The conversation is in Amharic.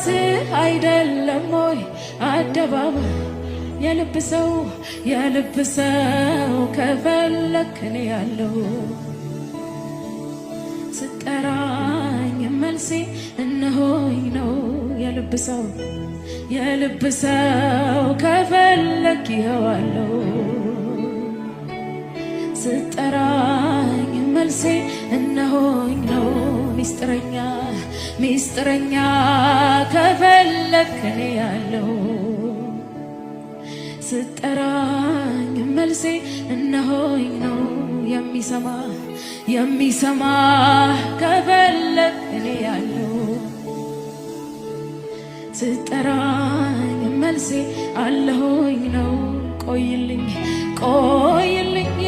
ለራስህ አይደለም ወይ አደባባይ? የልብ ሰው፣ የልብ ሰው ከፈለክ እኔ ያለው። ስጠራኝ መልሴ እነሆኝ ነው። የልብ ሰው፣ የልብ ሰው ከፈለክ ይኸዋለው። ስጠራኝ መልሴ እነሆኝ ነው። ሚስጥረኛ፣ ሚስጥረኛ ከፈለክ እኔ ያለው። ስጠራኝ መልሴ እነሆኝ ነው። የሚሰማ፣ የሚሰማ ከፈለክ እኔ ያለው። ስጠራኝ መልሴ አለሁኝ ነው። ቆይልኝ፣ ቆይልኝ።